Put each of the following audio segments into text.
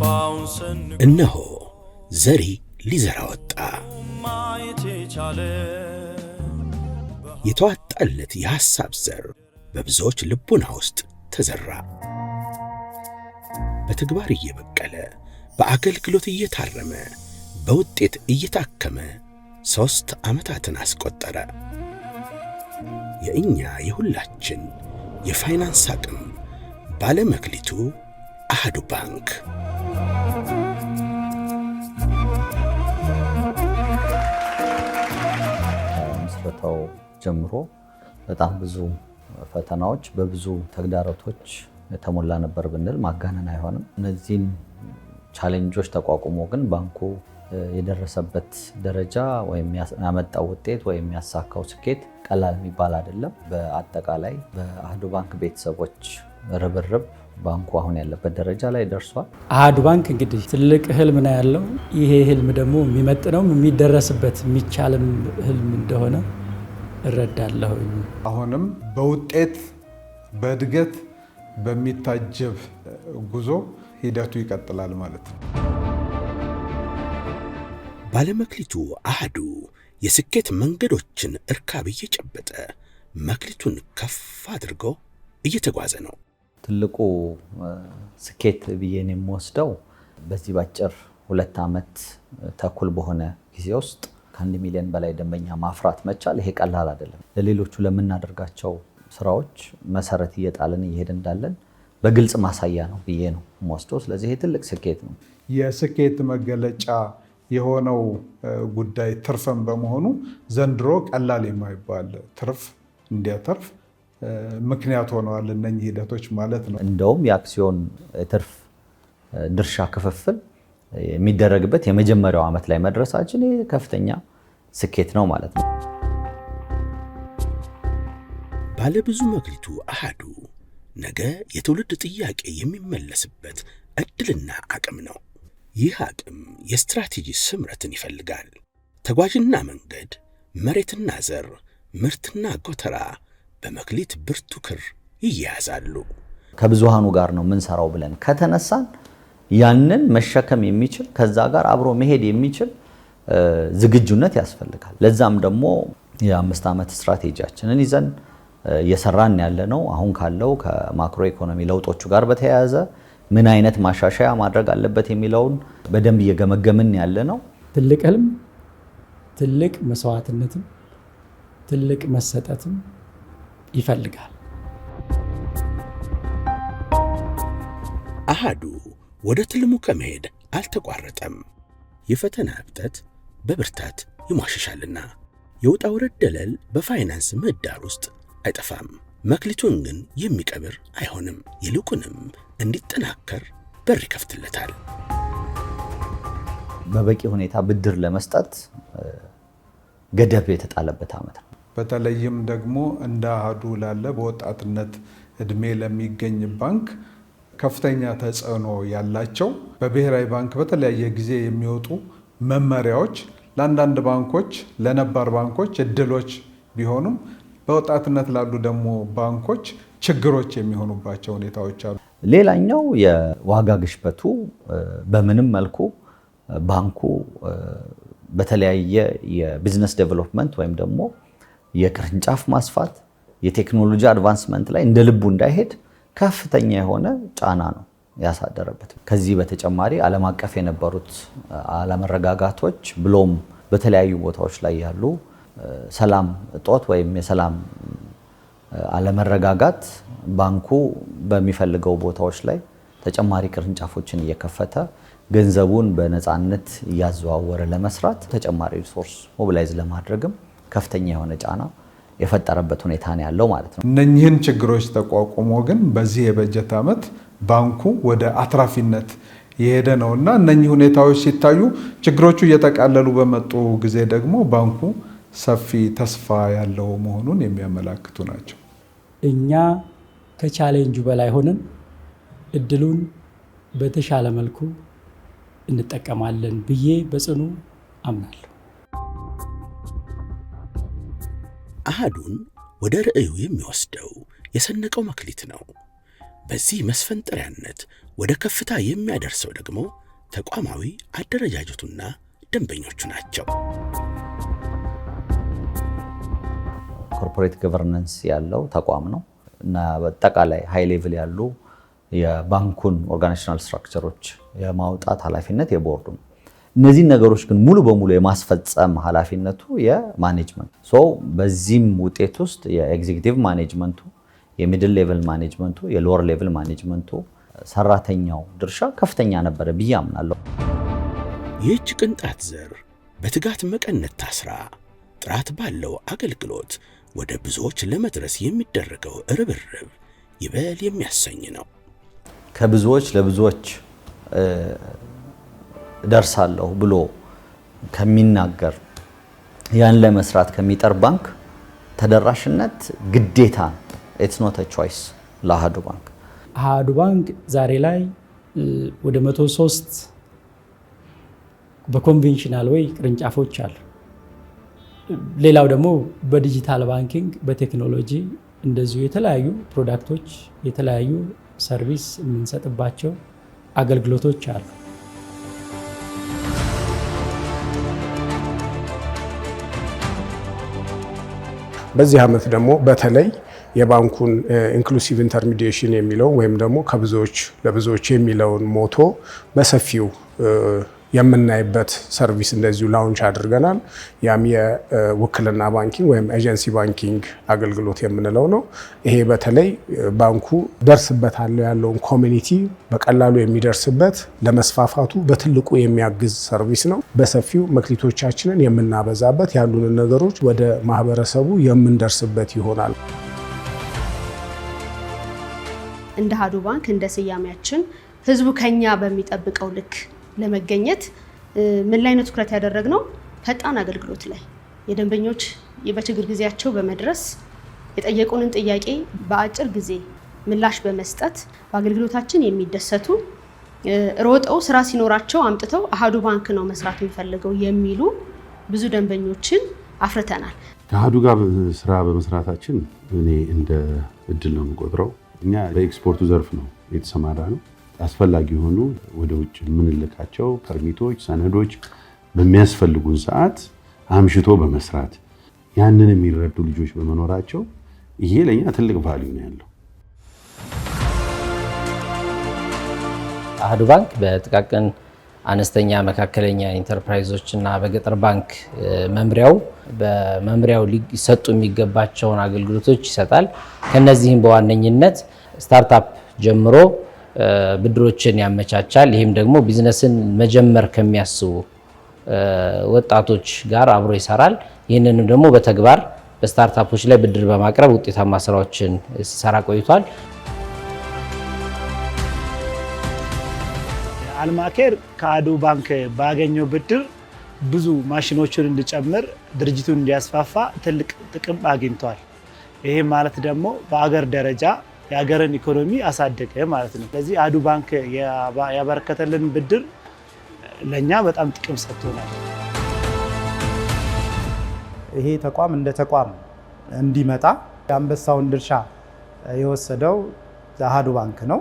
ተስፋውን ሰንቆ እነሆ ዘሪ ሊዘራ ወጣ። ማየት የቻለ የተዋጣለት የሐሳብ ዘር በብዙዎች ልቡና ውስጥ ተዘራ። በተግባር እየበቀለ፣ በአገልግሎት እየታረመ፣ በውጤት እየታከመ 3 ዓመታትን አስቆጠረ። የእኛ የሁላችን የፋይናንስ አቅም ባለመክሊቱ አሃዱ ባንክ። ከምስረታው ጀምሮ በጣም ብዙ ፈተናዎች፣ በብዙ ተግዳሮቶች የተሞላ ነበር ብንል ማጋነን አይሆንም። እነዚህን challenge ኦች ተቋቁሞ ግን ባንኩ የደረሰበት ደረጃ ወይም ያመጣው ውጤት ወይም ያሳካው ስኬት ቀላል የሚባል አይደለም። በአጠቃላይ በአህዱ ባንክ ቤተሰቦች ርብርብ ባንኩ አሁን ያለበት ደረጃ ላይ ደርሷል። አሃዱ ባንክ እንግዲህ ትልቅ ህልም ነው ያለው። ይሄ ህልም ደግሞ የሚመጥነውም የሚደረስበት የሚቻልም ህልም እንደሆነ እረዳለሁኝ። አሁንም በውጤት በእድገት በሚታጀብ ጉዞ ሂደቱ ይቀጥላል ማለት ነው። ባለመክሊቱ አሃዱ የስኬት መንገዶችን እርካብ እየጨበጠ መክሊቱን ከፍ አድርጎ እየተጓዘ ነው። ትልቁ ስኬት ብዬ የምወስደው በዚህ ባጭር 2 ዓመት ተኩል በሆነ ጊዜ ውስጥ ከ1 ሚሊዮን በላይ ደንበኛ ማፍራት መቻል፣ ይሄ ቀላል አይደለም። ለሌሎቹ ለምናደርጋቸው ስራዎች መሰረት እየጣልን እየሄድን እንዳለን በግልጽ ማሳያ ነው ብዬ ነው የምወስደው። ስለዚህ ይሄ ትልቅ ስኬት ነው። የስኬት መገለጫ የሆነው ጉዳይ ትርፍም በመሆኑ ዘንድሮ ቀላል የማይባል ትርፍ እንዲያተርፍ ምክንያት ሆነዋል እነኚህ ሂደቶች ማለት ነው። እንደውም የአክሲዮን የትርፍ ድርሻ ክፍፍል የሚደረግበት የመጀመሪያው ዓመት ላይ መድረሳችን ይህ ከፍተኛ ስኬት ነው ማለት ነው። ባለብዙ መክሊቱ አሃዱ ነገ የትውልድ ጥያቄ የሚመለስበት ዕድልና አቅም ነው። ይህ አቅም የስትራቴጂ ስምረትን ይፈልጋል። ተጓዥና መንገድ፣ መሬትና ዘር፣ ምርትና ጎተራ በመክሊት ብርቱ ክር ይያያዛሉ። ከብዙሃኑ ጋር ነው የምንሰራው ብለን ከተነሳን ያንን መሸከም የሚችል፣ ከዛ ጋር አብሮ መሄድ የሚችል ዝግጁነት ያስፈልጋል። ለዛም ደግሞ የ5 ዓመት ስትራቴጂያችንን ይዘን እየሰራን ያለ ነው። አሁን ካለው ከማክሮ ኢኮኖሚ ለውጦቹ ጋር በተያያዘ ምን አይነት ማሻሻያ ማድረግ አለበት የሚለውን በደንብ እየገመገምን ያለ ነው። ትልቅ ህልም፣ ትልቅ መስዋዕትነትም፣ ትልቅ መሰጠትም ይፈልጋል። አሃዱ ወደ ትልሙ ከመሄድ አልተቋረጠም። የፈተና እብጠት በብርታት ይሟሸሻልና የውጣ ውረድ ደለል በፋይናንስ ምህዳር ውስጥ አይጠፋም። መክሊቱን ግን የሚቀብር አይሆንም። ይልቁንም እንዲጠናከር በር ይከፍትለታል። በበቂ ሁኔታ ብድር ለመስጠት ገደብ የተጣለበት ዓመት ነው። በተለይም ደግሞ እንደ አሃዱ ላለ በወጣትነት እድሜ ለሚገኝ ባንክ ከፍተኛ ተጽዕኖ ያላቸው በብሔራዊ ባንክ በተለያየ ጊዜ የሚወጡ መመሪያዎች ለአንዳንድ ባንኮች፣ ለነባር ባንኮች እድሎች ቢሆኑም በወጣትነት ላሉ ደግሞ ባንኮች ችግሮች የሚሆኑባቸው ሁኔታዎች አሉ። ሌላኛው የዋጋ ግሽበቱ በምንም መልኩ ባንኩ በተለያየ የ business development ወይም ደግሞ የቅርንጫፍ ማስፋት፣ የቴክኖሎጂ advancement ላይ እንደ ልቡ እንዳይሄድ ከፍተኛ የሆነ ጫና ነው ያሳደረበት። ከዚህ በተጨማሪ ዓለም አቀፍ የነበሩት አለመረጋጋቶች ብሎም በተለያዩ ቦታዎች ላይ ያሉ ሰላም እጦት ወይም የሰላም አለመረጋጋት ባንኩ በሚፈልገው ቦታዎች ላይ ተጨማሪ ቅርንጫፎችን እየከፈተ፣ ገንዘቡን በነፃነት እያዘዋወረ ለመስራት ተጨማሪ resource mobilize ለማድረግም ከፍተኛ የሆነ ጫና የፈጠረበት ሁኔታ ነው ያለው ማለት ነው። እነኚህን ችግሮች ተቋቁሞ ግን በዚህ የበጀት ዓመት ባንኩ ወደ አትራፊነት የሄደ ነው እና እነኚህ ሁኔታዎች ሲታዩ፣ ችግሮቹ እየተቃለሉ በመጡ ጊዜ ደግሞ ባንኩ ሰፊ ተስፋ ያለው መሆኑን የሚያመላክቱ ናቸው። እኛ ከቻሌንጁ በላይ ሆነን እድሉን በተሻለ መልኩ እንጠቀማለን ብዬ በጽኑ አምናለሁ። አሃዱን ወደ ርዕዩ የሚወስደው የሰነቀው መክሊት ነው። በዚህ መስፈንጠሪያነት ወደ ከፍታ የሚያደርሰው ደግሞ ተቋማዊ አደረጃጀቱና ደንበኞቹ ናቸው። Corporate governance ያለው ተቋም ነው እና በአጠቃላይ high level ያሉ የባንኩን organizational structure ኦች የማውጣት ኃላፊነት የቦርዱ ነው። እነዚህን ነገሮች ግን ሙሉ በሙሉ የማስፈጸም ኃላፊነቱ የ management፣ so በዚህም ውጤት ውስጥ የ executive management ኡ፣ የ middle level management ኡ፣ የ lower level management ኡ፣ ሰራተኛው ድርሻ ከፍተኛ ነበረ ብዬ አምናለሁ። ይህች ቅንጣት ዘር በትጋት መቀነት ታስራ ጥራት ባለው አገልግሎት ወደ ብዙዎች ለመድረስ የሚደረገው ርብርብ ይበል የሚያሰኝ ነው። ከብዙዎች ለብዙዎች ደርሳለሁ ብሎ ከሚናገር፣ ያን ለመስራት ከሚጠር ባንክ ተደራሽነት ግዴታ፣ it's not a choice ለአሃዱ ባንክ። አሃዱ ባንክ ዛሬ ላይ ወደ 103 በ conventional way ቅርንጫፎች አሉ። ሌላው ደግሞ በ digital banking በቴክኖሎጂ እንደዚሁ የተለያዩ product ኦች፣ የተለያዩ service የምንሰጥባቸው አገልግሎቶች አሉ። በዚህ ዓመት ደግሞ በተለይ የባንኩን inclusive intermediation የሚለውን ወይም ደግሞ ከብዙዎች ለብዙዎች የሚለውን motto በሰፊው የምናይበት service እንደዚሁ launch አድርገናል። ያም የውክልና banking ወይም agency banking አገልግሎት የምንለው ነው። ይሄ በተለይ ባንኩ ደርስበታለሁ ያለውን community በቀላሉ የሚደርስበት፣ ለመስፋፋቱ በትልቁ የሚያግዝ service ነው። በሰፊው መክሊቶቻችንን የምናበዛበት፣ ያሉንን ነገሮች ወደ ማህበረሰቡ የምንደርስበት ይሆናል። እንደ አሃዱ ባንክ፣ እንደ ስያሜያችን ህዝቡ ከኛ በሚጠብቀው ልክ ለመገኘት ምን ላይ ነው ትኩረት ያደረግነው? ፈጣን አገልግሎት ላይ፣ የደንበኞች በችግር ጊዜያቸው በመድረስ፣ የጠየቁንን ጥያቄ በአጭር ጊዜ ምላሽ በመስጠት፣ በአገልግሎታችን የሚደሰቱ፣ ሮጠው ስራ ሲኖራቸው አምጥተው አሃዱ ባንክ ነው መስራት የምፈልገው የሚሉ ብዙ ደንበኞችን አፍርተናል። ከአሃዱ ጋር ስራ በመስራታችን እኔ እንደ እድል ነው የምቆጥረው። እኛ በኤክስፖርቱ ዘርፍ ነው የተሰማራነው። አስፈላጊ የሆኑ ወደ ውጭ የምንልካቸው permit ኦች፣ ሰነዶች በሚያስፈልጉን ሰዓት አምሽቶ በመስራት ያንን የሚረዱ ልጆች በመኖራቸው ይሄ ለእኛ ትልቅ value ነው ያለው። አሃዱ ባንክ በጥቃቅን አነስተኛ መካከለኛ ኢንተርፕራይዞች እና በገጠር ባንክ መምሪያው በመምሪያው ሊሰጡ የሚገባቸውን አገልግሎቶች ይሰጣል። ከነዚህም በዋነኝነት startup ጀምሮ ብድሮችን ያመቻቻል። ይህም ደግሞ ቢዝነስን መጀመር ከሚያስቡ ወጣቶች ጋር አብሮ ይሰራል። ይህንንም ደግሞ በተግባር በ startup ኦች ላይ ብድር በማቅረብ ውጤታማ ስራዎችን ሲሰራ ቆይቷል። አልማኬር ከአሃዱ ባንክ ባገኘው ብድር ብዙ ማሽኖችን እንዲጨምር፣ ድርጅቱን እንዲያስፋፋ ትልቅ ጥቅም አግኝቷል። ይሄ ማለት ደግሞ በአገር ደረጃ የሀገርን ኢኮኖሚ አሳደገ ማለት ነው። ስለዚህ አሃዱ ባንክ ያበረከተልን ብድር ለእኛ በጣም ጥቅም ሰጥቶናል። ይሄ ተቋም እንደ ተቋም እንዲመጣ የአንበሳውን ድርሻ የወሰደው አሃዱ ባንክ ነው።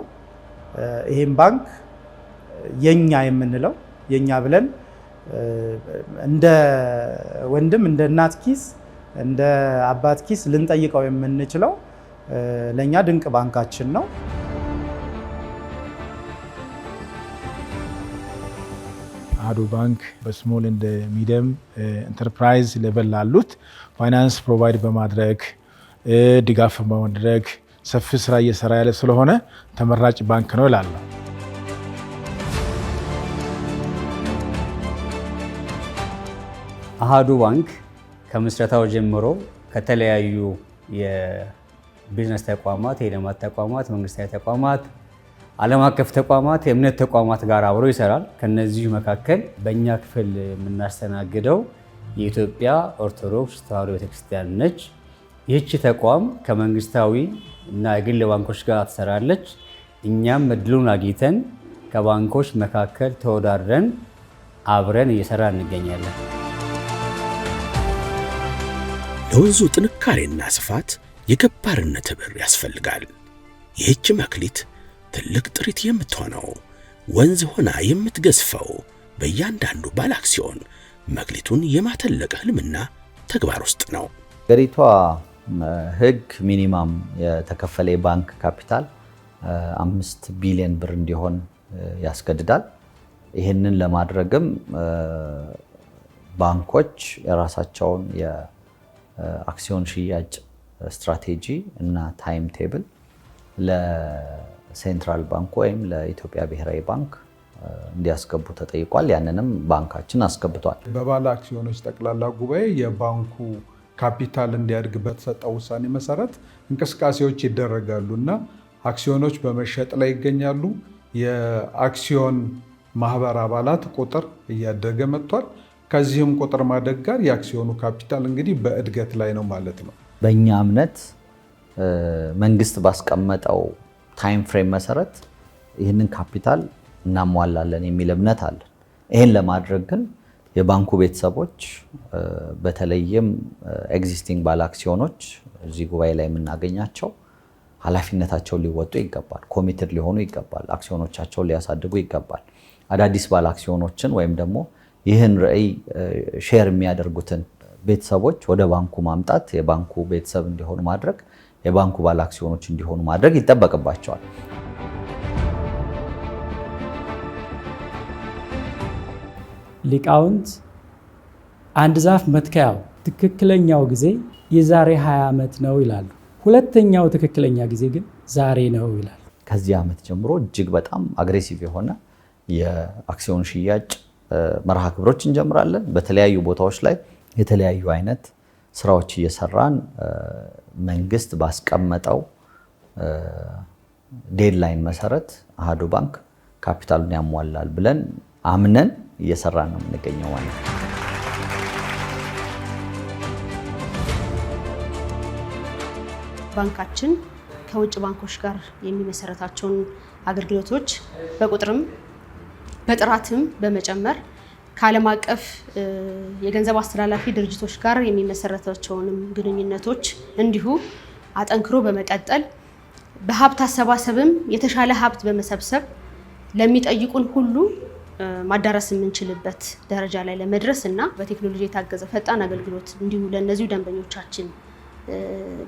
ይሄም ባንክ የኛ የምንለው፣ የኛ ብለን እንደ ወንድም፣ እንደ እናት ኪስ፣ እንደ አባት ኪስ ልንጠይቀው የምንችለው ለእኛ ድንቅ ባንካችን ነው። አሃዱ ባንክ በ small and medium enterprise level ላሉት finance provide በማድረግ፣ ድጋፍ በማድረግ ሰፊ ስራ እየሰራ ያለ ስለሆነ ተመራጭ ባንክ ነው እላለሁ። አሃዱ ባንክ ከምስረታው ጀምሮ ከተለያዩ የቢዝነስ ተቋማት፣ የልማት ተቋማት፣ መንግስታዊ ተቋማት፣ ዓለም አቀፍ ተቋማት፣ የእምነት ተቋማት ጋር አብሮ ይሰራል። ከነዚሁ መካከል በእኛ ክፍል የምናስተናግደው የኢትዮጵያ ኦርቶዶክስ ተዋሕዶ ቤተክርስቲያን ነች። ይህች ተቋም ከመንግስታዊ እና የግል ባንኮች ጋር ትሰራለች። እኛም እድሉን አግኝተን ከባንኮች መካከል ተወዳድረን አብረን እየሰራ እንገኛለን። ለወንዙ ጥንካሬና ስፋት የገባርነት ኅብር ያስፈልጋል። ይህች መክሊት ትልቅ ጥሪት የምትሆነው፣ ወንዝ ሆና የምትገዝፈው በእያንዳንዱ ባለ አክሲዮን መክሊቱን የማተለቅ ህልምና ተግባር ውስጥ ነው። ሀገሪቷ ህግ minimum የተከፈለ የባንክ ካፒታል 5 ቢሊዮን ብር እንዲሆን ያስገድዳል። ይህንን ለማድረግም ባንኮች የራሳቸውን የአክሲዮን ሽያጭ ስትራቴጂ እና time table ለ central ባንክ ወይም ለኢትዮጵያ ብሔራዊ ባንክ እንዲያስገቡ ተጠይቋል። ያንንም ባንካችን አስገብቷል። በባለ አክሲዮኖች ጠቅላላ ጉባኤ የባንኩ ካፒታል እንዲያድግ በተሰጠው ውሳኔ መሰረት እንቅስቃሴዎች ይደረጋሉ እና አክሲዮኖች በመሸጥ ላይ ይገኛሉ። የአክሲዮን ማህበር አባላት ቁጥር እያደገ መጥቷል። ከዚህም ቁጥር ማደግ ጋር የአክሲዮኑ ካፒታል እንግዲህ በእድገት ላይ ነው ማለት ነው። በእኛ እምነት መንግስት ባስቀመጠው time frame መሰረት ይህንን ካፒታል እናሟላለን የሚል እምነት አለን። ይህን ለማድረግ ግን የባንኩ ቤተሰቦች፣ በተለይም existing ባለ አክሲዮኖች እዚህ ጉባኤ ላይ የምናገኛቸው፣ ኃላፊነታቸውን ሊወጡ ይገባል። Committed ሊሆኑ ይገባል። አክሲዮኖቻቸውን ሊያሳድጉ ይገባል። አዳዲስ ባለ አክሲዮኖችን ወይም ደግሞ ይህን ራዕይ share የሚያደርጉትን ቤተሰቦች ወደ ባንኩ ማምጣት፣ የባንኩ ቤተሰብ እንዲሆኑ ማድረግ፣ የባንኩ ባለ አክሲዮኖች እንዲሆኑ ማድረግ ይጠበቅባቸዋል። ሊቃውንት አንድ ዛፍ መትከያው ትክክለኛው ጊዜ የዛሬ 20 ዓመት ነው ይላሉ። ሁለተኛው ትክክለኛ ጊዜ ግን ዛሬ ነው ይላሉ። ከዚህ ዓመት ጀምሮ እጅግ በጣም aggressive የሆነ የአክሲዮን ሽያጭ መርሃ ግብሮች እንጀምራለን። በተለያዩ ቦታዎች ላይ የተለያዩ አይነት ስራዎች እየሰራን መንግስት ባስቀመጠው deadline መሰረት አሃዱ ባንክ ካፒታሉን ያሟላል ብለን አምነን እየሰራን ነው የምንገኘው ማለት ነው። ባንካችን ከውጭ ባንኮች ጋር የሚመሰረታቸውን አገልግሎቶች በቁጥርም በጥራትም በመጨመር፣ ከዓለም አቀፍ የገንዘብ አስተላላፊ ድርጅቶች ጋር የሚመሰረታቸውንም ግንኙነቶች እንዲሁ አጠንክሮ በመቀጠል፣ በሀብት አሰባሰብም የተሻለ ሀብት በመሰብሰብ ለሚጠይቁን ሁሉ ማዳረስ የምንችልበት ደረጃ ላይ ለመድረስ እና በቴክኖሎጂ የታገዘ ፈጣን አገልግሎት እንዲሁ ለእነዚሁ ደንበኞቻችን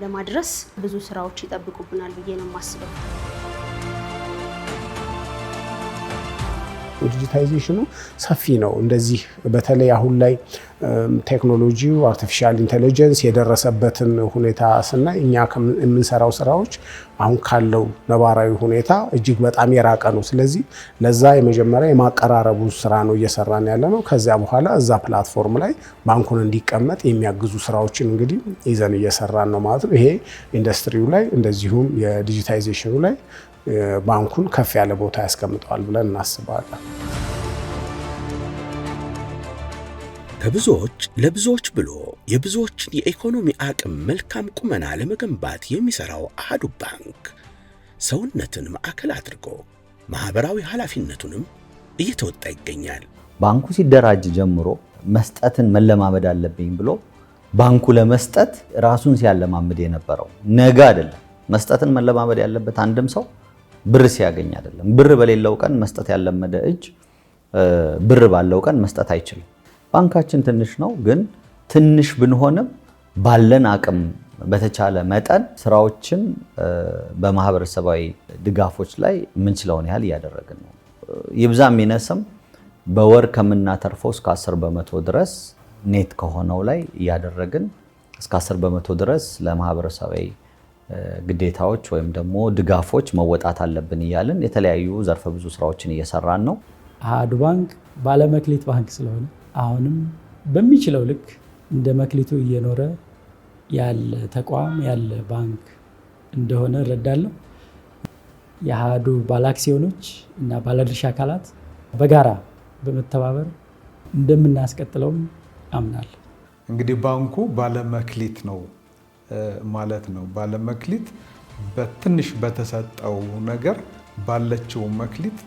ለማድረስ ብዙ ስራዎች ይጠብቁብናል ብዬ ነው የማስበው። Digitization ኑ ሰፊ ነው። እንደዚህ በተለይ አሁን ላይ ቴክኖሎጂው artificial intelligence የደረሰበትን ሁኔታ ስናይ እኛ የምንሰራው ስራዎች አሁን ካለው ነባራዊ ሁኔታ እጅግ በጣም የራቀ ነው። ስለዚህ ለዛ የመጀመሪያ የማቀራረቡ ስራ ነው እየሰራን ያለ ነው። ከዚያ በኋላ እዛ platform ላይ ባንኩን እንዲቀመጥ የሚያግዙ ስራዎችን እንግዲህ ይዘን እየሰራን ነው ማለት ነው። ይሄ ኢንዱስትሪው ላይ እንደዚሁም የ digitization ኑ ላይ ባንኩን ከፍ ያለ ቦታ ያስቀምጠዋል ብለን እናስባለን። ከብዙዎች ለብዙዎች ብሎ የብዙዎችን የኢኮኖሚ አቅም መልካም ቁመና ለመገንባት የሚሠራው አሃዱ ባንክ ሰውነትን ማዕከል አድርጎ ማኅበራዊ ኃላፊነቱንም እየተወጣ ይገኛል። ባንኩ ሲደራጅ ጀምሮ መስጠትን መለማመድ አለብኝ ብሎ ባንኩ ለመስጠት ራሱን ሲያለማምድ የነበረው ነገ አይደለም። መስጠትን መለማመድ ያለበት አንድም ሰው ብር ሲያገኝ አይደለም። ብር በሌለው ቀን መስጠት ያልለመደ እጅ ብር ባለው ቀን መስጠት አይችልም። ባንካችን ትንሽ ነው፣ ግን ትንሽ ብንሆንም ባለን አቅም በተቻለ መጠን ስራዎችን በማህበረሰባዊ ድጋፎች ላይ የምንችለውን ያህል እያደረግን ነው። ይብዛም ይነስም በወር ከምናተርፈው እስከ 10% ድረስ net ከሆነው ላይ እያደረግን እስከ 10% ድረስ ለማህበረሰባዊ ግዴታዎች ወይም ደግሞ ድጋፎች መወጣት አለብን እያልን የተለያዩ ዘርፈ ብዙ ስራዎችን እየሰራን ነው። አሃዱ ባንክ ባለመክሊት ባንክ ስለሆነ አሁንም በሚችለው ልክ እንደ መክሊቱ እየኖረ ያለ ተቋም፣ ያለ ባንክ እንደሆነ እረዳለሁ። የአሃዱ ባለአክሲዮኖች እና ባለድርሻ አካላት በጋራ በመተባበር እንደምናስቀጥለውም አምናለሁ። እንግዲህ ባንኩ ባለመክሊት ነው ማለት ነው። ባለመክሊት በትንሽ በተሰጠው ነገር፣ ባለችው መክሊት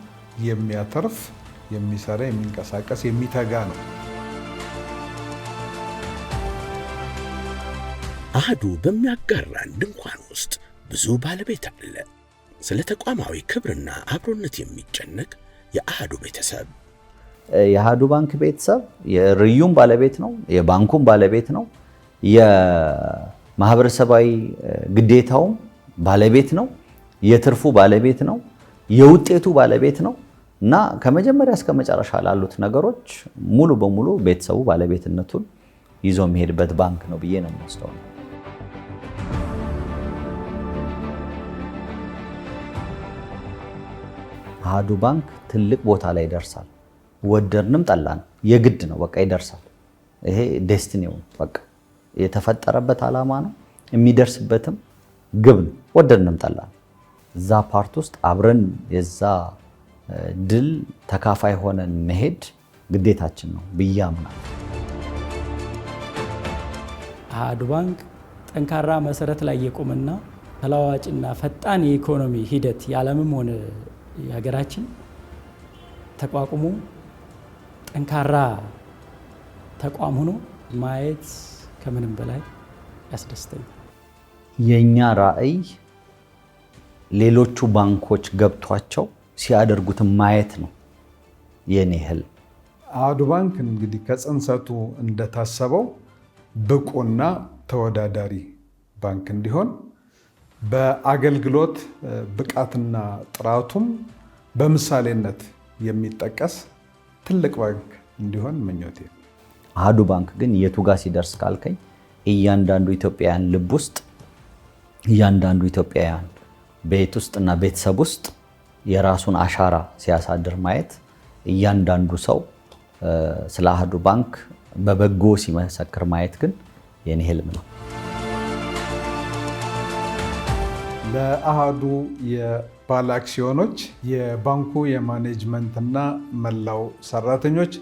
የሚያተርፍ፣ የሚሰራ፣ የሚንቀሳቀስ፣ የሚተጋ ነው። አሃዱ በሚያጋራን ድንኳን ውስጥ ብዙ ባለቤት አለ። ስለ ተቋማዊ ክብርና አብሮነት የሚጨነቅ የአሃዱ ቤተሰብ። የአሃዱ ባንክ ቤተሰብ የርዕዩም ባለቤት ነው፣ የባንኩም ባለቤት ነው፣ የማህበረሰባዊ ግዴታውም ባለቤት ነው፣ የትርፉ ባለቤት ነው፣ የውጤቱ ባለቤት ነው እና ከመጀመሪያ እስከ መጨረሻ ላሉት ነገሮች ሙሉ በሙሉ ቤተሰቡ ባለቤትነቱን ይዞ የሚሄድበት ባንክ ነው ብዬ ነው የምወስደው። አሃዱ ባንክ ትልቅ ቦታ ላይ ይደርሳል። ወደድንም ጠላን የግድ ነው፣ በቃ ይደርሳል። ይሄ destiny ው ነው፣ በቃ የተፈጠረበት ዓላማ ነው፣ የሚደርስበትም ግብ ነው። ወደድንም ጠላን እዛ part ውስጥ አብረን የዛ ድል ተካፋይ ሆነን መሄድ ግዴታችን ነው ብዬ አምናለሁ። አሃዱ ባንክ ጠንካራ መሰረት ላይ የቆመና ተለዋዋጭና ፈጣን የኢኮኖሚ ሂደት የዓለምም ሆነ የሀገራችን ተቋቁሞ ጠንካራ ተቋም ሆኖ ማየት ከምንም በላይ ያስደስተኛል። የኛ ራዕይ ሌሎቹ ባንኮች ገብቷቸው ሲያደርጉት ማየት ነው የኔ ህልም። አሃዱ ባንክ እንግዲህ ከጽንሰቱ እንደታሰበው ብቁና ተወዳዳሪ ባንክ እንዲሆን፣ በአገልግሎት ብቃትና ጥራቱም በምሳሌነት የሚጠቀስ ትልቅ ባንክ እንዲሆን ምኞቴ ነው። አሃዱ ባንክ ግን የቱ ጋር ሲደርስ ካልከኝ፣ እያንዳንዱ ኢትዮጵያውያን ልብ ውስጥ፣ እያንዳንዱ ኢትዮጵያውያን ቤት ውስጥ እና ቤተሰብ ውስጥ የራሱን አሻራ ሲያሳድር ማየት፣ እያንዳንዱ ሰው ስለ አሃዱ ባንክ በበጎ ሲመሰክር ማየት ግን የኔ ህልም ነው። ለአሃዱ የባለ አክሲዮኖች፣ የባንኩ የማኔጅመንትና መላው ሰራተኞች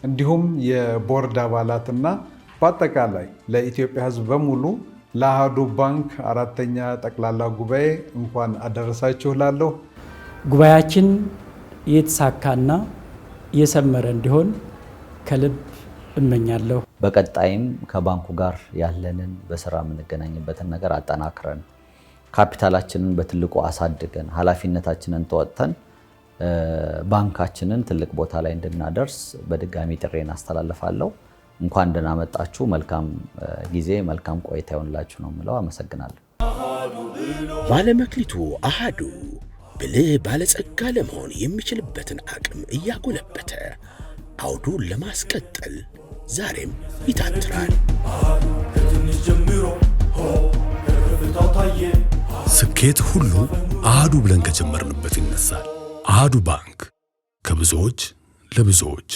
እንዲሁም የቦርድ አባላትና በአጠቃላይ ለኢትዮጵያ ሕዝብ በሙሉ ለአሃዱ ባንክ አራተኛ ጠቅላላ ጉባኤ እንኳን አደረሳችሁ እላለሁ። ጉባኤያችን የተሳካና የሰመረ እንዲሆን ከልብ እመኛለሁ። በቀጣይም ከባንኩ ጋር ያለንን በስራ የምንገናኝበትን ነገር አጠናክረን፣ ካፒታላችንን በትልቁ አሳድገን፣ ኃላፊነታችንን ተወጥተን ባንካችንን ትልቅ ቦታ ላይ እንድናደርስ በድጋሚ ጥሪዬን አስተላልፋለሁ። እንኳን ደህና መጣችሁ። መልካም ጊዜ፣ መልካም ቆይታ ይሆንላችሁ ነው የምለው። አመሰግናለሁ። ባለመክሊቱ አሃዱ ብልህ ባለጸጋ ለመሆን የሚችልበትን አቅም እያጎለበተ አውዱን ለማስቀጠል ዛሬም ይታትራል። ከትንሽ ጀምሮ ከከፍታው ታየ። ስኬት ሁሉ አሃዱ ብለን ከጀመርንበት ይነሳል። አሃዱ ባንክ፣ ከብዙዎች ለብዙዎች።